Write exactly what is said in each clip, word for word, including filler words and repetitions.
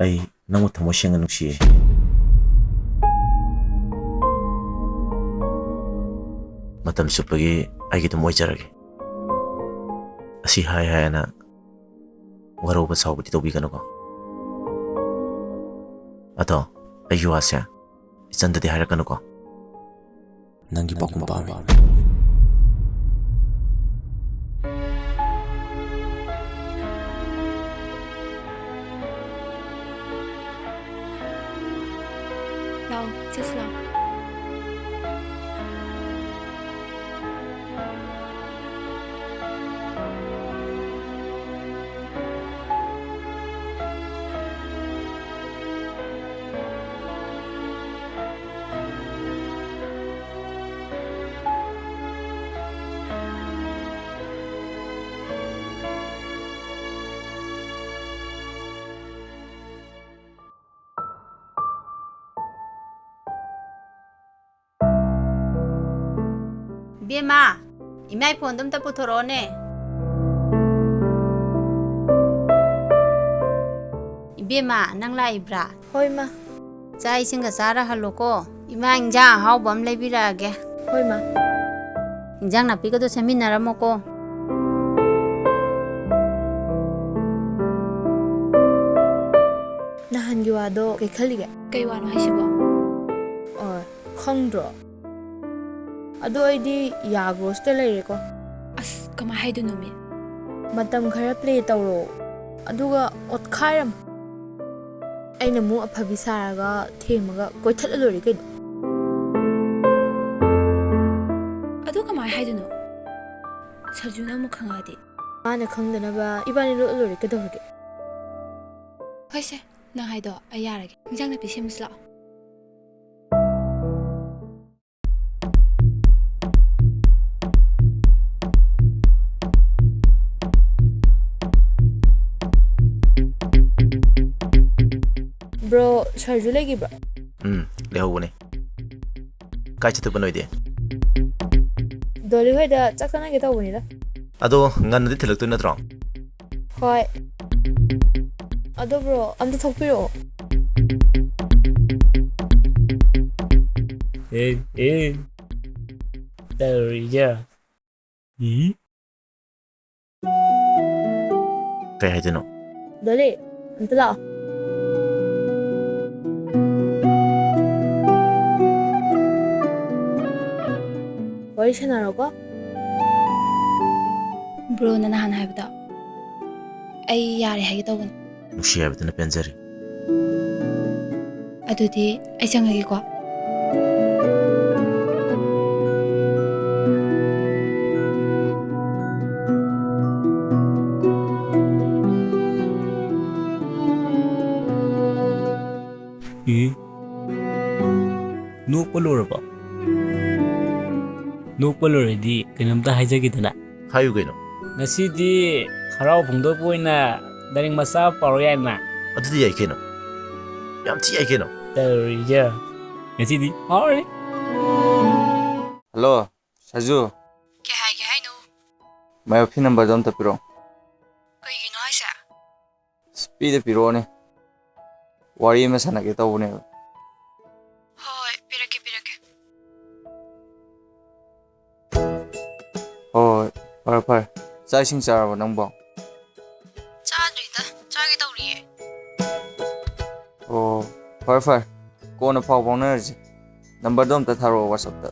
ꯑꯩ ꯅꯪꯕꯨ ꯊꯃꯣꯏ ꯁꯦꯡꯅ ꯅꯨꯡꯁꯤꯌꯦ꯫ ꯃꯇꯝ ꯆꯨꯞꯄꯒꯤ ꯑꯩꯒꯤ ꯑꯗꯨꯝ ꯑꯣꯏꯖꯔꯒꯦ꯫ ꯑꯁꯤ ꯍꯥꯏ ꯍꯥꯏꯅ ꯋꯥꯔꯧꯕ ꯁꯥꯎꯕꯗꯤ ꯇꯧꯕꯤꯒꯅꯨꯀꯣ꯫ ꯑꯗꯣ ꯑꯩꯒꯤ ꯋꯥꯁꯦ ꯏꯆꯟꯗꯗꯤ ꯍꯥꯏꯔꯛꯀꯅꯨꯀꯣ꯫ ꯅꯪꯒꯤ ꯄꯥꯎꯈꯨꯝ ꯄꯥꯝꯃꯤ꯫ ꯂꯥꯎ, ꯆꯠꯁꯤ ꯂꯥꯎ꯫ ꯏꯕꯦꯝꯃ, ꯏꯃꯥꯏ ꯐꯣꯟꯗꯣ ꯑꯝꯇ ꯄꯨꯊꯣꯔꯛꯑꯣꯅꯦ꯫ ꯏꯕꯦꯝꯃ, ꯅꯪ ꯂꯥꯛꯏꯕ꯭ꯔꯥ? ꯍꯣꯏ, ꯃꯥ꯫ ꯆꯥꯛ ꯏꯁꯤꯡꯒ ꯆꯥꯔ ꯍꯜꯂꯣꯀꯣ꯫ ꯏꯃꯥ ꯏꯟꯖꯥꯡ ꯑꯍꯥꯎꯕ ꯑꯃ ꯂꯩꯕꯤꯔꯛꯑꯒꯦ꯫ ꯍꯣꯏ, ꯃꯥ꯫ ꯏꯟꯖꯥꯡ ꯅꯥꯄꯤꯒꯗꯣ ꯁꯦꯝꯃꯤꯟꯅꯔꯝꯃꯣꯀꯣ꯫ ꯅꯍꯥꯟꯒꯤ ꯋꯥꯗꯣ ꯀꯩ ꯈꯜꯂꯤꯒꯦ? ꯀꯩ ꯋꯥꯅꯣ ꯍꯥꯏꯁꯤꯕꯣ? ꯑꯣ, ꯈꯪꯗ꯭ꯔꯣ? ꯑꯗꯣ ꯑꯩꯗꯤ ꯌꯥꯒ꯭ꯔꯣꯁꯇ ꯂꯩꯔꯦꯀꯣ꯫ ꯑꯁ, ꯀꯃꯥꯏ ꯍꯥꯏꯗꯣꯏꯅꯣ ꯃꯤ? ꯃꯇꯝ ꯈꯔ ꯄ꯭ꯂꯦ ꯇꯧꯔꯣ, ꯑꯗꯨꯒ ꯑꯣꯠꯈꯥꯏꯔꯝꯃꯣ꯫ ꯑꯩꯅ ꯑꯃꯨꯛ ꯑꯐꯕꯤ ꯁꯥꯔꯒ ꯊꯦꯝꯃꯒ ꯀꯣꯏꯊꯠꯂ ꯂꯣꯏꯔꯦ ꯀꯩꯅꯣ꯫ ꯑꯗꯨ ꯀꯃꯥꯏ ꯍꯥꯏꯗꯣꯏꯅꯣ? ꯁꯔꯖꯨꯅ ꯑꯃꯨꯛ ꯈꯪꯉꯛꯑꯗꯤ? ꯃꯥꯅ ꯈꯪꯗꯅꯕ ꯏꯕꯥꯅꯤ ꯂꯣꯠꯂ ꯂꯣꯏꯔꯦ ꯀꯩꯗꯧꯔꯒꯦ? ꯍꯣꯏꯁꯦ, ꯅꯪ ꯍꯥꯏꯗꯣ ꯑꯩ ꯌꯥꯔꯒꯦ꯫ ꯏꯟꯖꯥꯡ ꯅꯥꯄꯤ ꯁꯦꯝꯃꯨꯁꯤ ꯂꯥꯛꯑꯣ꯫ ꯕ꯭ꯔꯣ, ꯁꯔꯖꯨ ꯂꯩꯈꯤꯕ꯭ꯔꯣ? ꯎꯝ, ꯂꯩꯍꯧꯕꯅꯦ꯫ ꯀꯥꯏ ꯆꯠꯇꯣꯏꯕ ꯅꯣꯏꯗꯤ? ꯗꯣꯂꯤ ꯍꯣꯏꯗ ꯆꯥꯛ ꯆꯥꯅꯒꯦ ꯇꯧꯕꯅꯤꯗ꯫ ꯑꯗꯣ ꯉꯟꯅꯗꯤ ꯊꯤꯜꯂꯛꯇꯣꯏ ꯅꯠꯇ꯭ꯔꯣ? ꯍꯣꯏ꯫ ꯑꯗꯣ ꯕ꯭ꯔꯣ, ꯑꯝꯇ ꯊꯣꯛꯄꯤꯔꯛꯑꯣ꯫ ꯑꯦ, ꯑꯦ, ꯇꯧꯔꯤꯁꯦ꯫ ꯎꯝ? ꯀꯩ ꯍꯥꯏꯗꯣꯏꯅꯣ? ꯗꯣꯂꯤ, ꯑꯝꯇ ꯂꯥꯛꯑꯣ꯫ ꯋꯥꯔꯤ ꯁꯥꯟꯅꯔꯣꯀꯣ꯫ ꯕ꯭ꯔꯣꯅ ꯅꯍꯥꯟ ꯍꯥꯏꯕꯗꯣ ꯑꯩ ꯌꯥꯔꯦ ꯍꯥꯏꯒꯦ ꯇꯧꯕꯅꯦ꯫ ꯅꯨꯡꯁꯤ ꯍꯥꯏꯕꯗꯨꯅ ꯄꯦꯟꯖꯔꯦ꯫ ꯑꯗꯨꯗꯤ ꯑꯩ ꯆꯪꯉꯒꯦꯀꯣ꯫ ꯏ? ꯅꯣꯛꯄ ꯂꯣꯏꯔꯕꯣ? ꯅꯣꯛꯄ ꯂꯣꯏꯔꯗꯤ ꯀꯩꯅꯣꯝꯇ ꯍꯥꯏꯖꯒꯦꯗꯅ꯫ ꯍꯥꯏꯌꯨ ꯀꯩꯅꯣ꯫ ꯉꯁꯤꯗꯤ ꯍꯔꯥꯎ ꯐꯣꯡꯗꯣꯛꯄ ꯑꯣꯏꯅ ꯂꯥꯏꯔꯤꯛ ꯃꯆꯥ ꯄꯥꯎꯔ ꯌꯥꯏꯅ꯫ ꯑꯗꯨꯗꯤ ꯌꯥꯏ ꯀꯩꯅꯣ꯫ ꯌꯥꯝ ꯊꯤ ꯌꯥꯏ ꯀꯩꯅꯣ꯫ ꯇꯧꯔꯤꯁꯦ꯫ ꯉꯁꯤꯗꯤ ꯍꯥꯎꯔꯦ꯫ ꯍꯜꯂꯣ, ꯁꯥꯖꯨ꯫ ꯀꯩ ꯍꯥꯏꯒꯦ ꯍꯥꯏꯅꯣ? My office numberꯗꯣ ꯑꯝꯇ ꯄꯤꯔꯛꯑꯣ꯫ ꯀꯩꯒꯤꯅꯣ ꯍꯥꯏꯁꯦ? ꯑꯁ, ꯄꯤꯗ ꯄꯤꯔꯛꯑꯣꯅꯦ꯫ ꯋꯥꯔꯤ ꯑꯃ ꯁꯥꯟꯅꯒꯦ ꯇꯧꯕꯅꯦꯕ꯫ ꯍꯣꯏ, ꯄꯤꯔꯛꯀꯦ, ꯄꯤꯔꯛꯀꯦ꯫ ꯍꯣꯏ, ꯍꯣꯏ, ꯐꯔꯦ, ꯐꯔꯦ꯫ ꯆꯥꯛ ꯏꯁꯤꯡ ꯆꯥꯔꯕꯣ ꯅꯪꯕꯣ? ꯆꯥꯗ꯭ꯔꯤꯗ, ꯆꯥꯒꯦ ꯇꯧꯔꯤꯌꯦ꯫ ꯑꯣ, ꯐꯔꯦ, ꯐꯔꯦ꯫ ꯀꯣꯟꯅ ꯄꯥꯎ ꯐꯥꯎꯅꯔꯁꯤ꯫ Numberꯗꯣ ꯑꯝꯇ ꯊꯥꯔꯛꯑꯣ WhatsAppꯇ꯫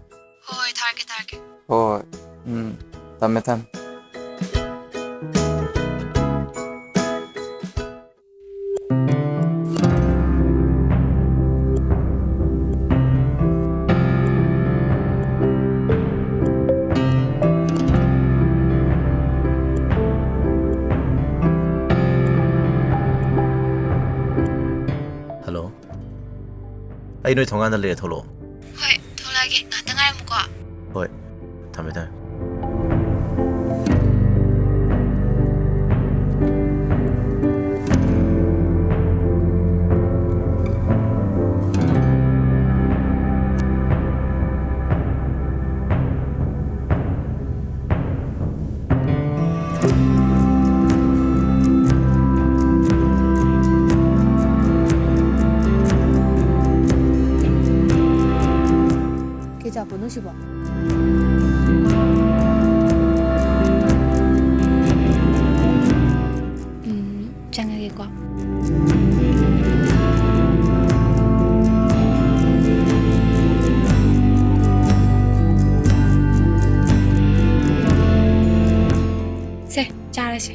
ꯍꯣꯏ, ꯍꯣꯏ, ꯊꯥꯔꯛꯀꯦ, ꯊꯥꯔꯛꯀꯦ꯫ ꯍꯣꯏ, ꯍꯣꯏ꯫ ꯎꯝ, ꯊꯝꯃꯦ, ꯊꯝꯃꯦ꯫ ꯍꯜꯂꯣ꯫ ꯑꯩ ꯅꯣꯏ ꯊꯣꯡꯒꯥꯟꯗ ꯂꯩꯔꯦ, ꯊꯣꯛꯂꯛꯑꯣ꯫ ꯍꯣꯏ, ꯊꯣꯛꯂꯛꯑꯒꯦ꯫ ꯉꯥꯏꯍꯥꯛꯇ ꯉꯥꯏꯔꯝꯃꯨꯀꯣ꯫ ꯍꯣꯏ, ꯊꯝꯃꯦ, ꯊꯝꯃꯦ꯫ ꯁꯤꯕꯣ? ꯎꯝ, ꯆꯪꯉꯒꯦꯀꯣ꯫ ꯁꯦ, ꯆꯥꯔꯁꯦ꯫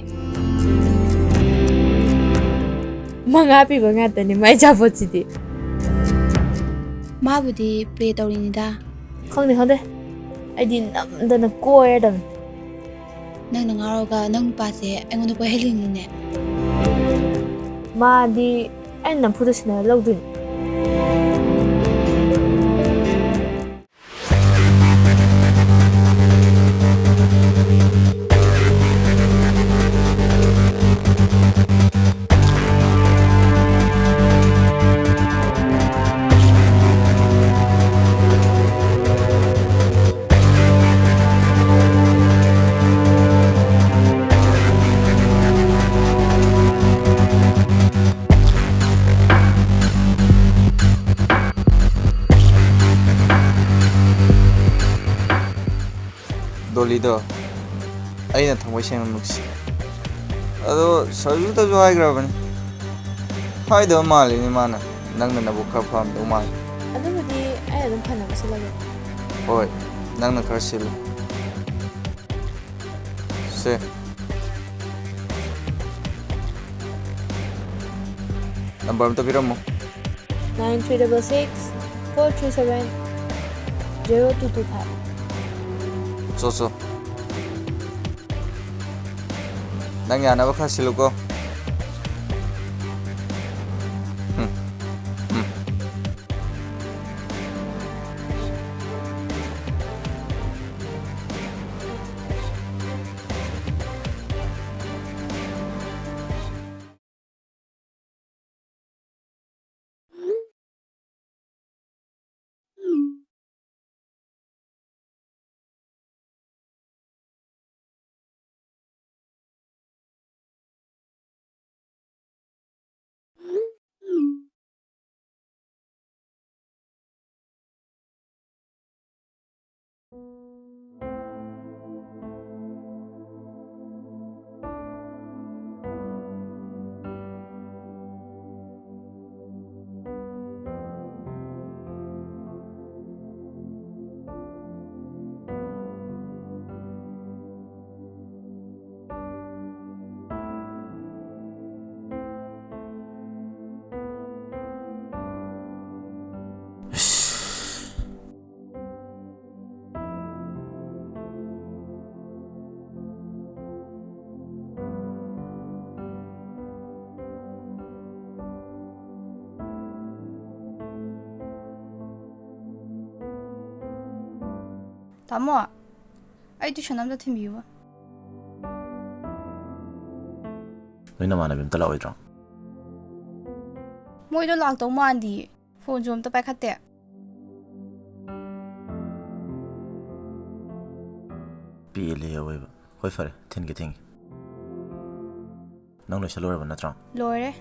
ꯃꯉꯥ ꯄꯤꯕ ꯉꯥꯛꯇꯅꯤ ꯃꯥꯏ ꯑꯆꯥꯄꯣꯠꯁꯤꯗꯤ꯫ ꯃꯥꯕꯨꯗꯤ ꯄ꯭ꯂꯦ ꯇꯧꯔꯤꯅꯤꯗ꯫ ꯈꯪꯗꯦ, ꯈꯪꯗꯦ꯫ ꯑꯩꯗꯤ ꯅꯝꯗꯅ ꯀꯣꯏꯔꯗꯕꯅꯤ꯫ ꯅꯪꯅ ꯉꯥꯎꯔꯒ ꯅꯪ ꯅꯨꯄꯥꯁꯦ ꯑꯩꯉꯣꯟꯗ ꯀꯣꯏꯍꯜꯂꯤꯅꯤꯅꯦ꯫ ꯃꯥꯗꯤ ꯑꯩꯅ ꯅꯝꯐꯨꯗ ꯁꯤꯟꯅꯔ ꯂꯧꯗꯣꯏꯅꯤ꯫ ꯗꯣꯂꯤꯗꯣ ꯑꯩꯅ ꯊꯃꯣꯏ ꯁꯦꯡꯅ ꯅꯨꯡꯁꯤ꯫ ꯑꯗꯣ ꯁꯔꯖꯨꯇꯁꯨ ꯍꯥꯏꯈ꯭ꯔꯕꯅꯤ꯫ ꯍꯥꯏꯗꯕ ꯃꯥꯜꯂꯤꯅꯦ ꯃꯥꯅ꯫ ꯅꯪꯅ ꯅꯕꯨꯛ ꯈꯔ ꯐꯔꯝꯗꯧ ꯃꯥꯜꯂꯤ꯫ ꯑꯗꯨꯕꯨꯗꯤ ꯑꯩ ꯑꯗꯨꯝ ꯐꯅꯕ ꯁꯤꯜꯂꯒꯦ꯫ ꯍꯣꯏ, ꯅꯪꯅ ꯈꯔ ꯁꯤꯜꯂꯨ꯫ ꯁꯦ꯫ ꯅꯝꯕꯔ ꯑꯝꯇ ꯄꯤꯔꯝꯃꯣ꯫ Nine three double six four three seven zero two two five꯫ ꯆꯣ, ꯆꯣ꯫ ꯅꯪ ꯌꯥꯅꯕ ꯈꯔ ꯁꯤꯜꯂꯨꯀꯣ꯫ ꯎꯝ꯫ ꯎꯝ꯫ ꯇꯥꯃꯣ, ꯑꯩ tuition ꯑꯝꯇ ꯊꯤꯟꯕꯤꯌꯨꯕ꯫ ꯅꯣꯏ ꯅꯃꯥꯟꯅꯕꯤ ꯑꯝꯇ ꯂꯥꯛꯑꯣꯏꯗ꯭ꯔꯣ? ꯃꯣꯏꯗꯣ ꯂꯥꯛꯇꯧ ꯃꯥꯟꯗꯤꯌꯦ꯫ Phoneꯁꯨ ꯑꯝꯇ ꯄꯥꯏꯈꯠꯇꯦ꯫ ꯄꯦꯜꯂꯦ ꯑꯑꯣꯏꯕ꯫ ꯍꯣꯏ, ꯐꯔꯦ, ꯊꯤꯟꯒꯦ, ꯊꯤꯟꯒꯦ꯫ ꯅꯪ ꯂꯣꯏꯁꯜꯂꯣꯏꯔꯕ ꯅꯠꯇ꯭ꯔꯣ? ꯂꯣꯏꯔꯦ꯫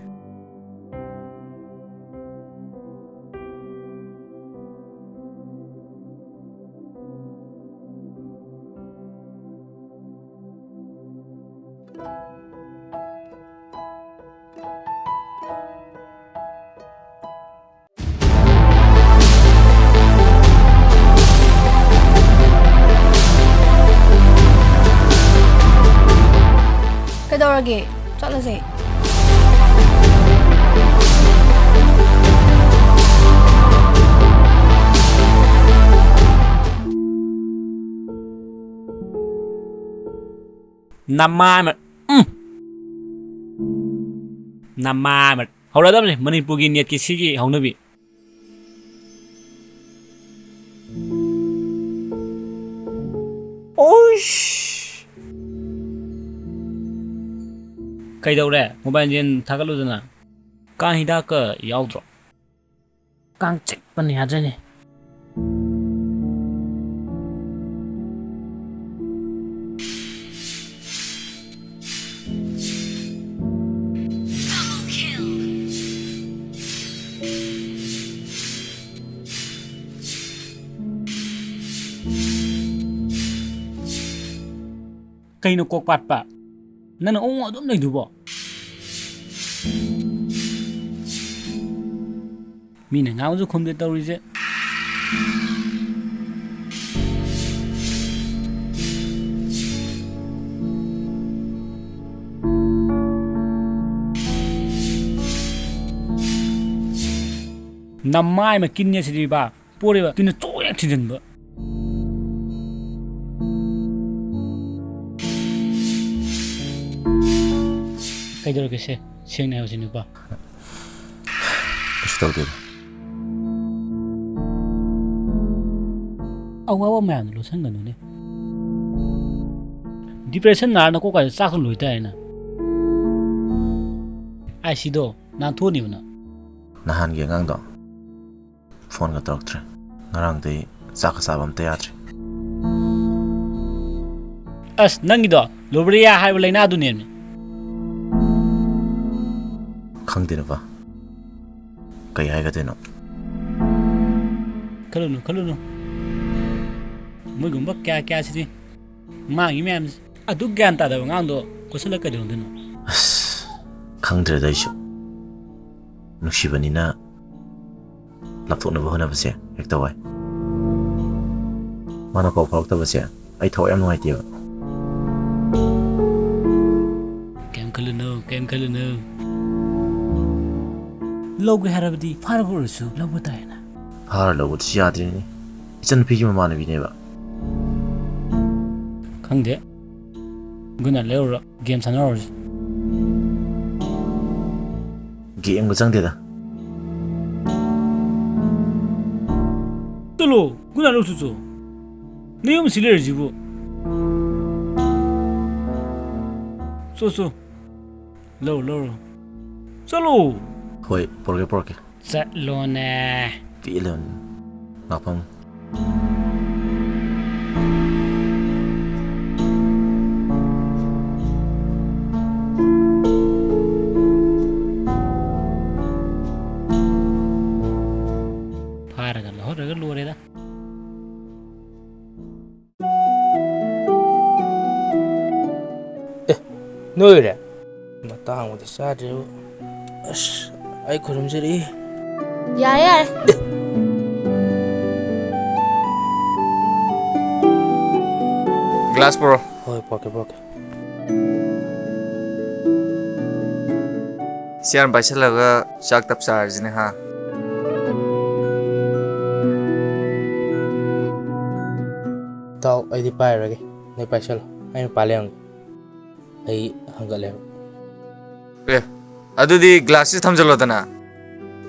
ꯀꯩꯗꯧꯔꯒꯦ? ꯆꯠꯂꯁꯦ꯫ ꯅꯃꯥꯏ ꯃ-, ꯎꯝ꯫ ꯅꯃꯥꯏ ꯃ-, ꯍꯧꯔꯗꯕꯅꯤ ꯃꯅꯤꯄꯨꯔꯒꯤ NEETꯀꯤ ꯁꯤꯒꯤ ꯍꯧꯅꯕꯤ꯫ ꯑꯣꯏꯁ! ꯀꯩꯗꯧꯔꯦ? Mobile Legend ꯊꯥꯒꯠꯂꯨꯗꯅ꯫ ꯀꯥꯡ ꯍꯤꯗꯥꯛꯀ ꯌꯥꯎꯗ꯭ꯔꯣ? ꯀꯥꯡ ꯆꯤꯛꯄꯅ ꯌꯥꯗ꯭ꯔꯦꯅꯦ꯫ ꯀꯩꯅꯣ ꯀꯣꯛ ꯄꯥꯠꯄ? ꯅꯪꯅ ꯎꯪ ꯑꯗꯨꯝ ꯂꯩꯗꯨꯕꯣ? ꯃꯤꯅ ꯉꯥꯡꯕꯁꯨ ꯈꯨꯝꯗꯦ ꯇꯧꯔꯤꯁꯦ꯫ ꯅꯃꯥꯏ ꯑꯃ ꯀꯤꯟꯅꯦ ꯁꯤꯗꯤꯕ꯫ ꯄꯣꯔꯤꯕ ꯇꯨꯅ ꯆꯣꯛ ꯍꯦꯛ ꯊꯤꯟꯖꯤꯟꯕ꯫ ꯀꯩꯗꯧꯔꯒꯦ ꯁꯦ? ꯁꯦꯡꯅ ꯍꯥꯏꯌꯨꯁꯦ ꯅꯨꯄꯥ꯫ ꯀꯩꯁꯨ ꯇꯧꯗꯦꯗ꯫ ꯑ, ꯑꯋꯥꯕ ꯃꯌꯥꯝꯗꯣ ꯂꯣꯠꯁꯟꯒꯅꯨꯅꯦ꯫ Depression ꯅꯥꯔ ꯅꯀꯣꯛ ꯀꯥꯏꯗ ꯆꯥꯛꯇ ꯂꯣꯏ ꯇꯥꯔꯦꯅ꯫ ꯑꯥꯏ ꯁꯤꯗꯣ ꯅꯥꯟꯊꯣꯛꯑꯅꯤꯕ ꯅꯪ꯫ ꯅꯍꯥꯟꯒꯤ ꯑꯉꯥꯡꯗꯣ ꯐꯣꯟꯒ ꯇꯧꯔꯛꯇ꯭ꯔꯦ꯫ ꯉꯔꯥꯡꯗꯩ ꯆꯥꯛꯀ ꯆꯥꯕ ꯑꯝꯇ ꯌꯥꯗ꯭ꯔꯦ꯫ ꯑꯁ, ꯅꯪꯒꯤꯗꯣ ꯂꯣꯕ꯭ꯔꯤꯌꯥ ꯍꯥꯏꯕ ꯂꯥꯏꯅꯥꯗꯨꯅꯦꯃꯤ꯫ ꯈꯪꯗꯦꯅꯦ ꯕꯥ꯫ ꯀꯩ ꯍꯥꯏꯒꯗꯣꯏꯅꯣ? ꯈꯜꯂꯨꯅꯨ, ꯈꯜꯂꯨꯅꯨ꯫ ꯃꯣꯏꯒꯨꯝꯕ ꯀꯌꯥ ꯀꯌꯥꯁꯤꯗꯤ ꯃꯥꯡꯉꯤ ꯃꯌꯥꯝꯁꯦ꯫ ꯑꯗꯨ ꯒ꯭ꯌꯥꯟ ꯇꯥꯗꯕ ꯑꯉꯥꯡꯗꯣ ꯀꯣꯏꯁꯜꯂ ꯀꯩꯗꯧꯗꯣꯏꯅꯣ? ꯑꯁ, ꯈꯪꯗ꯭ꯔꯦꯗ ꯑꯩꯁꯨ꯫ ꯅꯨꯡꯁꯤꯕꯅꯤꯅ ꯂꯥꯞꯊꯣꯛꯅꯕ ꯍꯣꯠꯅꯕꯁꯦ ꯍꯦꯛꯇ ꯋꯥꯏ꯫ ꯃꯥꯅ ꯄꯥꯎ ꯐꯥꯎꯔꯛꯇꯕꯁꯦ ꯑꯩ ꯊꯋꯥꯏ ꯌꯥꯝ ꯅꯨꯡꯉꯥꯏꯇꯦꯕ꯫ ꯀꯩꯝ ꯈꯜꯂꯨꯅꯨ, ꯀꯩꯝ ꯈꯜꯂꯨꯅꯨ꯫ ꯂꯧꯒꯦ ꯍꯥꯏꯔꯕꯗꯤ ꯐꯥꯔꯒ ꯑꯣꯏꯔꯁꯨ ꯂꯧꯕ ꯇꯥꯏꯅ꯫ ꯐꯥꯔ ꯂꯧꯕꯗꯨꯁꯨ ꯌꯥꯗ꯭ꯔꯤꯅꯦ꯫ ꯏꯆꯟꯅꯨꯄꯤꯒꯤ ꯃꯃꯥꯟꯅꯕꯤꯅꯦꯕ꯫ ꯈꯪꯗꯦ꯫ ꯒꯨꯗ ꯅꯥꯏꯠ ꯂꯩꯔꯨꯔꯣ, ꯒꯦꯝ ꯁꯥꯟꯅꯔꯨꯔꯁꯤ꯫ ꯒꯦꯝꯒ ꯆꯪꯗꯦꯗ꯫ ꯆꯠꯂꯣ, ꯒꯨꯗ ꯅꯥꯏꯠ ꯂꯧꯔꯨꯆꯣ꯫ ꯅꯌꯨꯝ ꯁꯤ ꯂꯩꯔꯤꯁꯤꯕꯨ꯫ ꯆꯣ, ꯆꯣ꯫ ꯂꯧꯔꯨ, ꯂꯧꯔꯨ꯫ ꯆꯠꯂꯣ꯫ ꯍꯣꯏ, ꯄꯨꯔꯛꯀꯦ, ꯄꯨꯔꯛꯀꯦ꯫ ꯆꯠꯂꯣꯅꯦ꯫ ꯄꯦꯜꯂꯦ ꯉꯥꯛꯐꯝ꯫ ꯐꯥꯔꯒ ꯂꯧꯍꯧꯔꯒ ꯂꯣꯏꯔꯦꯗ꯫ ꯑꯦ, ꯅꯣꯏꯔꯦ? ꯃꯇꯥꯡꯕꯨꯗꯤ ꯆꯥꯗ꯭ꯔꯦꯕꯨ꯫ ꯑꯁ, ꯑꯩ ꯈꯨꯔꯨꯝꯖꯔꯤ꯫ ꯌꯥꯔꯦ, ꯌꯥꯔꯦ꯫ ꯒ꯭ꯂꯥꯁ ꯄꯨꯔꯣ꯫ ꯍꯣꯏ, ꯄꯨꯔꯛꯀꯦ, ꯄꯨꯔꯛꯀꯦ꯫ ꯆꯤꯌꯥꯔ ꯄꯥꯏꯁꯤꯜꯂꯒ ꯆꯥꯛ ꯇꯞ ꯆꯥꯔꯁꯤꯅꯦ, ꯍꯥ? ꯏꯇꯥꯎ, ꯑꯩꯗꯤ ꯄꯥꯏꯔꯔꯣꯏꯒꯦ꯫ ꯅꯣꯏ ꯄꯥꯏꯁꯜꯂꯣ꯫ ꯑꯩ ꯃꯄꯥꯟ ꯂꯩꯔꯝꯒꯦ꯫ ꯑꯩ ꯍꯪꯒꯠꯂꯦꯕ꯫ ꯑꯦ, ꯑꯗꯨꯗꯤ ꯒ꯭ꯂꯥꯁꯁꯤ ꯊꯝꯖꯜꯂꯣꯗꯅ꯫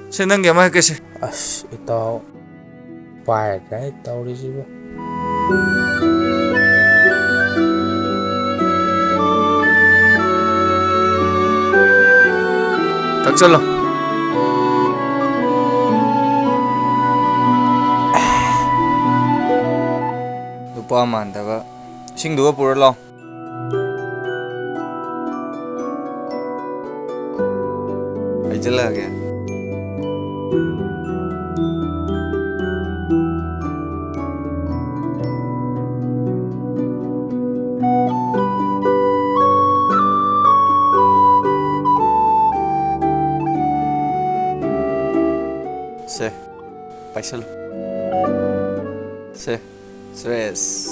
ꯁꯦ, ꯅꯪꯒꯤ ꯑꯃ ꯍꯦꯛꯀꯦꯁꯦ꯫ ꯑꯁ, ꯏꯇꯥꯎ, ꯄꯥꯏꯔꯗ꯭ꯔꯦ ꯇꯧꯔꯤꯁꯤꯕꯨ꯫ ꯊꯛꯆꯜꯂꯣ꯫ ꯅꯨꯄꯥ ꯃꯥꯟꯗꯕ꯫ ꯏꯁꯤꯡꯗꯨꯒ ꯄꯨꯔ ꯂꯥꯎ꯫ ꯍꯩꯖꯤꯜꯂꯛꯑꯒꯦ꯫ ꯁꯦ, ꯄꯥꯏꯁꯜꯂꯨ꯫ ꯁꯦ꯫ ꯁ꯭ꯔꯦꯁ꯫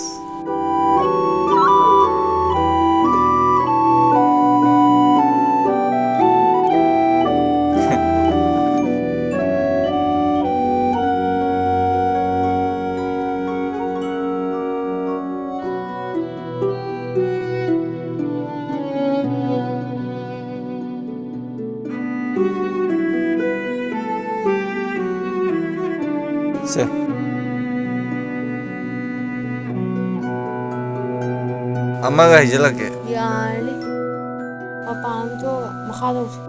ꯁꯦ꯫ ꯑꯃꯒ ꯍꯩꯖꯤꯜꯂꯛꯀꯦ꯫ ꯌꯥꯔꯅꯤ꯫ ꯃꯄꯥꯟ ꯑꯃ ꯊꯣꯛꯑꯒ ꯃꯈꯥ ꯇꯧꯁꯤ꯫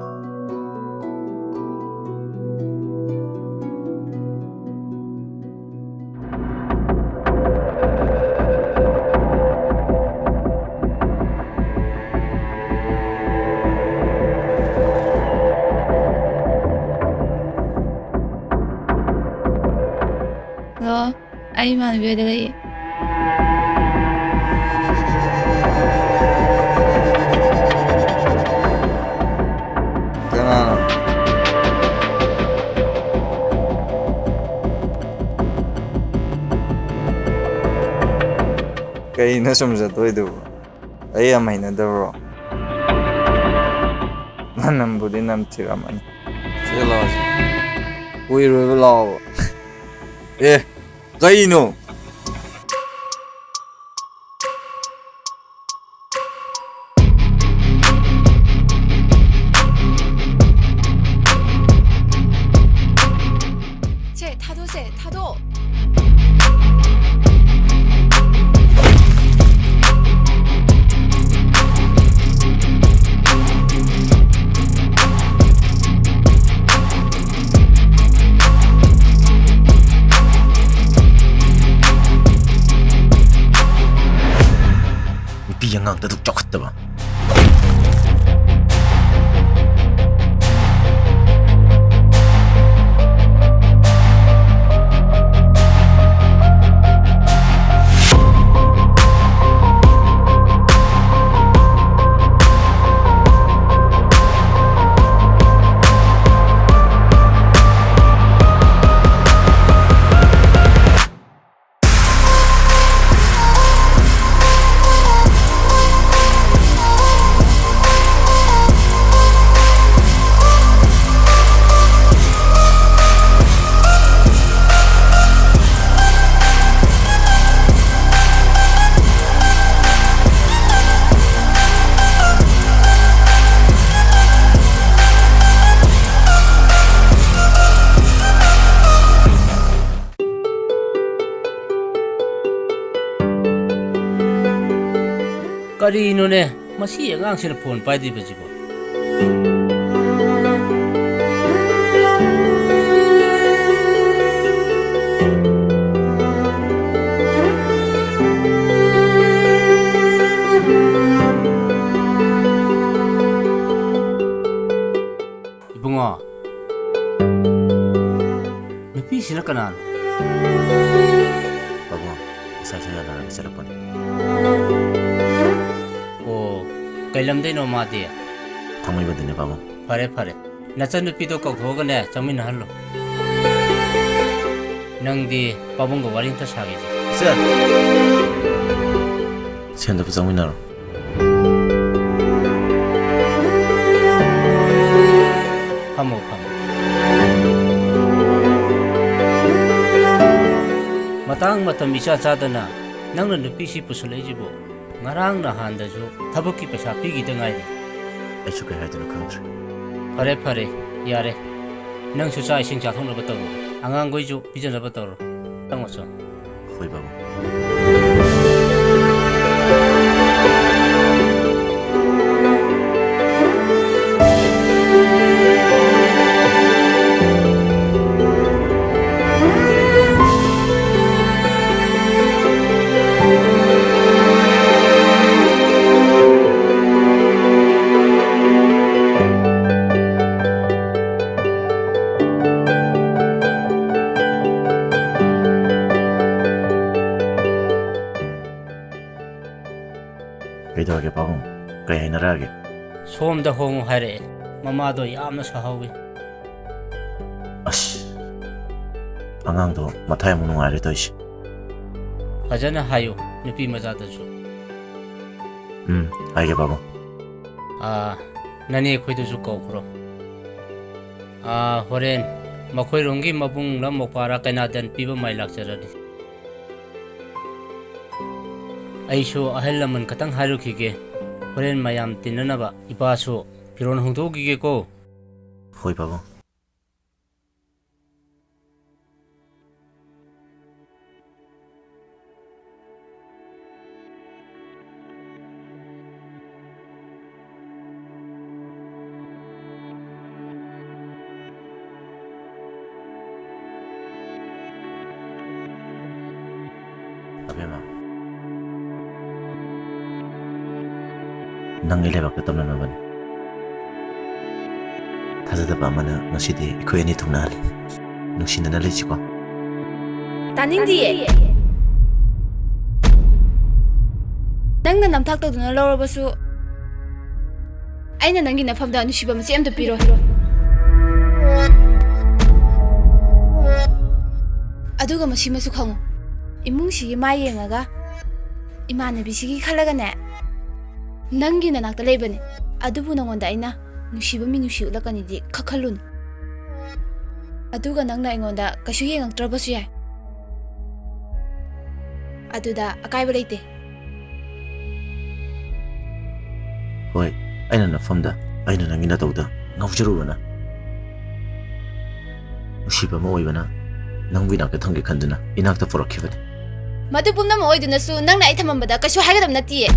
ꯍꯜꯂꯣ, ꯑꯩ ꯏꯃꯥꯟꯅꯕꯤ ꯍꯣꯏꯗ ꯂꯩꯌꯦ꯫ ꯀꯅꯥꯅꯣ? ꯀꯩꯅꯣ ꯁꯨꯝ ꯆꯠꯇꯣꯏꯗꯨꯕꯨ? ꯑꯩ ꯌꯥꯝ ꯍꯩꯅꯗꯕ꯭ꯔꯣ? ꯃꯅꯝꯕꯨꯗꯤ ꯅꯝꯊꯤꯔꯝꯃꯅꯤ꯫ ꯁꯤꯗ ꯂꯥꯛꯑꯣꯁꯦ꯫ ꯀꯨꯏꯔꯣꯏꯕ, ꯂꯥꯛꯑꯣꯕ꯫ ꯑꯦ, ꯀꯩꯅꯣ? ꯁꯦ, ꯊꯥꯗꯣꯛꯁꯦ, ꯊꯥꯗꯣꯛ꯫ ꯑꯉꯥꯡꯗ ꯑꯗꯨꯛ ꯆꯥꯎꯈꯠꯇꯕ꯫ ꯀꯔꯤꯅꯣꯅꯦ, ꯃꯁꯤ ꯑꯉꯥꯡꯁꯤꯅ ꯐꯣꯟ ꯄꯥꯏꯗ꯭ꯔꯤꯕꯁꯤꯕꯣ? ꯏꯕꯨꯡꯉꯣ, ꯅꯨꯄꯤꯁꯤꯅ ꯀꯅꯥꯅꯣ? ꯄꯥꯕꯨꯡ, ꯉꯁꯥꯏ ꯁꯥꯏ ꯌꯥꯅꯔꯒ ꯆꯠꯂꯛꯄꯅꯤ꯫ ꯑꯣ, ꯀꯩ ꯂꯝꯗꯩꯅꯣ ꯃꯥꯗꯤ? ꯊꯥꯡꯃꯩꯕꯟꯗꯩꯅꯦ, ꯄꯥꯕꯨꯡ꯫ ꯐꯔꯦ, ꯐꯔꯦ꯫ ꯅꯆꯟꯅꯨꯄꯤꯗꯣ ꯀꯧꯊꯣꯛꯑꯒꯅꯦ, ꯆꯪꯃꯤꯟꯅꯍꯜꯂꯣ꯫ ꯅꯪꯗꯤ ꯄꯥꯕꯨꯡꯒ ꯋꯥꯔꯤ ꯑꯝꯇ ꯁꯥꯒꯦꯁꯦ꯫ ꯁꯦ꯫ ꯁꯦꯟꯗꯕ ꯆꯪꯃꯤꯟꯅꯔꯣ꯫ ꯐꯝꯃꯣ, ꯐꯝꯃꯣ꯫ ꯃꯇꯥꯡ ꯃꯇꯝ ꯏꯆꯥ ꯆꯥꯗꯅ ꯅꯪꯅ ꯅꯨꯄꯤꯁꯤ ꯄꯨꯁꯜꯂꯛꯏꯁꯤꯕꯨ ꯉꯔꯥꯡ ꯅꯍꯥꯟꯗꯁꯨ ꯊꯕꯛꯀꯤ ꯄꯩꯁꯥ ꯄꯤꯈꯤꯗ ꯉꯥꯏꯔꯤ꯫ ꯑꯩꯁꯨ ꯀꯩ ꯍꯥꯏꯗꯣꯏꯅꯣ ꯈꯪꯗ꯭ꯔꯦ꯫ ꯐꯔꯦ, ꯐꯔꯦ, ꯌꯥꯔꯦ꯫ ꯅꯪꯁꯨ ꯆꯥꯛ ꯏꯁꯤꯡ ꯆꯥꯊꯣꯛꯅꯕ ꯇꯧꯔꯣ꯫ ꯑꯉꯥꯡꯈꯣꯏꯁꯨ ꯄꯤꯖꯅꯕ ꯇꯧꯔꯣ꯫ ꯆꯪꯉꯣ, ꯆꯪꯉꯣ꯫ ꯍꯣꯏ, ꯕꯥꯕꯨ꯫ ꯀꯩꯗꯧꯔꯒꯦ ꯄꯥꯕꯨꯡ? ꯀꯩ ꯍꯥꯏꯅꯔꯛꯑꯒꯦ? ꯁꯣꯝꯗ ꯍꯣꯡꯉꯨ ꯍꯥꯏꯔꯛꯑꯦ꯫ ꯃꯃꯥꯗꯣ ꯌꯥꯝꯅ ꯁꯥꯍꯧꯋꯤ꯫ ꯑꯁ, ꯑꯉꯥꯡꯗꯣ ꯃꯊꯥ ꯌꯥꯝ ꯅꯨꯡꯉꯥꯏꯔꯦ ꯇꯧꯔꯤꯁꯦ꯫ ꯐꯖꯅ ꯍꯥꯏꯌꯨ, ꯅꯨꯄꯤ ꯃꯆꯥꯗꯁꯨ꯫ ꯎꯝ, ꯍꯥꯏꯒꯦ ꯄꯥꯕꯨꯡ꯫ ꯑꯥ, ꯅꯅꯦ ꯑꯩꯈꯣꯏꯗꯁꯨ ꯀꯧꯈ꯭ꯔꯣ꯫ ꯑꯥ, ꯍꯣꯔꯦꯟ ꯃꯈꯣꯏꯔꯣꯝꯒꯤ ꯃꯕꯨꯡꯂ ꯃꯧꯄ꯭ꯋꯥꯔ ꯀꯩꯅꯥꯗꯟ ꯄꯤꯕ ꯃꯥꯏ ꯂꯥꯛꯆꯔꯅꯤ꯫ ꯑꯩꯁꯨ ꯑꯍꯜ ꯂꯃꯟ ꯈꯇꯪ ꯍꯥꯏꯔꯨꯈꯤꯒꯦ꯫ ꯍꯣꯔꯦꯟ ꯃꯌꯥꯝ ꯇꯤꯟꯅꯅꯕ ꯏꯄꯥꯁꯨ ꯐꯤꯔꯣꯜ ꯍꯣꯡꯗꯣꯛꯎꯈꯤꯒꯦꯀꯣ꯫ ꯍꯣꯏ ꯄꯥꯕꯨꯡ꯫ ꯑꯕꯦꯝꯃ, ꯅꯪꯒꯤ ꯂꯩꯕꯥꯛꯇ ꯇꯝꯂꯝꯂꯕꯅꯤ꯫ ꯊꯥꯖꯗꯕ ꯑꯃꯅ ꯉꯁꯤꯗꯤ ꯑꯩꯈꯣꯏ ꯑꯅꯤ ꯊꯨꯡꯅꯍꯜꯂꯤ꯫ ꯅꯨꯡꯁꯤꯅꯅ ꯂꯩꯁꯤꯀꯣ꯫ ꯇꯥꯅꯤꯡꯗꯤꯌꯦ꯫ ꯅꯪꯅ ꯅꯝꯊꯥꯛ ꯇꯧꯗꯨꯅ ꯂꯧꯔꯕꯁꯨ, ꯑꯩꯅ ꯅꯪꯒꯤ ꯅꯐꯝꯗ ꯅꯨꯡꯁꯤꯕ ꯃꯆꯦꯠ ꯑꯝꯇ ꯄꯤꯔꯣꯏ꯫ ꯑꯗꯨꯒ ꯃꯁꯤꯃꯁꯨ ꯈꯪꯉꯨ, ꯏꯃꯨꯡꯁꯤꯒꯤ ꯃꯥꯏ ꯌꯦꯡꯉꯒ, ꯏꯃꯥꯟꯅꯕꯤꯁꯤꯒꯤ ꯈꯜꯂꯒꯅꯦ, ꯅꯪꯒꯤ ꯅꯅꯥꯛꯇ ꯂꯩꯕꯅꯦ꯫ ꯑꯗꯨꯕꯨ ꯅꯉꯣꯟꯗ ꯑꯩꯅ ꯅꯨꯡꯁꯤꯕ ꯃꯤꯅꯨꯡꯁꯤ ꯎꯠꯂꯛꯀꯅꯤꯗꯤ ꯈꯛ ꯈꯜꯂꯨꯅꯨ꯫ ꯑꯗꯨꯒ ꯅꯪꯅ ꯑꯩꯉꯣꯟꯗ ꯀꯩꯁꯨ ꯌꯦꯡꯉꯛꯇ꯭ꯔꯕꯁꯨ ꯌꯥꯏ꯫ ꯑꯗꯨꯗ ꯑꯀꯥꯏꯕ ꯂꯩꯇꯦ꯫ ꯍꯣꯏ, ꯑꯩꯅ ꯅꯐꯝꯗ, ꯑꯩꯅ ꯅꯪꯒꯤ ꯅꯇꯧꯗ ꯉꯥꯎꯖꯔꯨꯕꯅ, ꯅꯨꯡꯁꯤꯕ ꯑꯃ ꯑꯣꯏꯕꯅ ꯅꯪꯕꯨ ꯏꯅꯥꯛꯇ ꯊꯝꯒꯦ ꯈꯟꯗꯨꯅ ꯏꯅꯥꯛꯇ ꯄꯨꯔꯛꯈꯤꯕꯅꯤ꯫ ꯃꯗꯨ ꯄꯨꯝꯅꯃꯛ ꯑꯣꯏꯗꯨꯅꯁꯨ ꯅꯪꯅ ꯑꯩ ꯊꯝꯃꯝꯕꯗ ꯀꯩꯁꯨ ꯍꯥꯏꯒꯗꯕ ꯅꯠꯇꯤꯌꯦ꯫